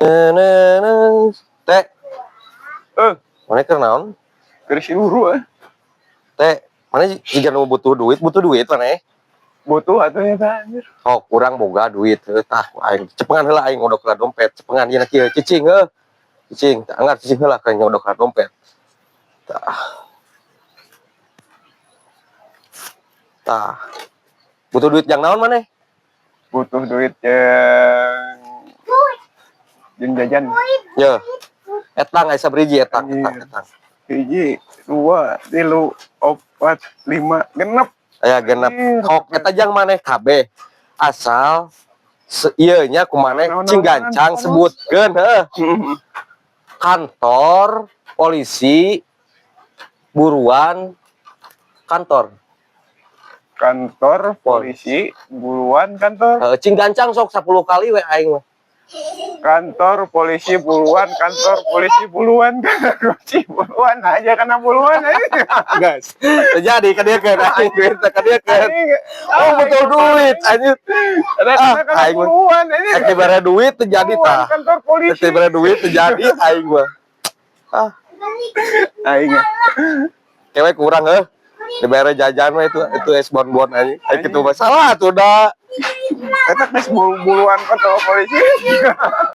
Teh, Eh, maneh keur naon? Keur siluru eh. Teh, maneh jiga nu butuh duit maneh? Butuh atuh eta, anjir. Oh, kurang boga duit. Heuh, tah, aing cepengan heula, aing ngodok heula dompet. Cepengan ieu kieu, cicing heuh. Cicing, tah anggar cicing heula ka ngodok heula dompet. Tah. Tah. Butuh duit jang naon maneh? Butuh duit jeung jajan. Ye. Etang aya sabriji etang, etang, etang. Hiji, dua, tilu, opat, lima, 6. Aya 6. Kok eta jang maneh kabeh. Asal ieu nya ku maneh Naon, cing naon, gancang naon. Sebutkeun heuh. Kantor polisi buruan kantor. Kantor polisi, buruan kantor. Heuh, cing gancang sok 10 kali we aing mah. Kantor polisi buruan, kantor polisi buruan, kantor polisi buruan aja karena buruan aja. Guys, terjadi ka dieu keun aing duit ka dieu keun. Aing, Oh, butuh duit anjir. Ada Ah, karena aing mah. Buruan aja. Rek dibere duit terjadi Buruan tah. kantor polisi. Rek dibere duit terjadi aing mah. Ah, Aing. Cewek kurang heuh. Dibere jajan mah itu es bonbon anjing. Aing kitu mah salah tuh da. Eta geus buruan kantor polisi.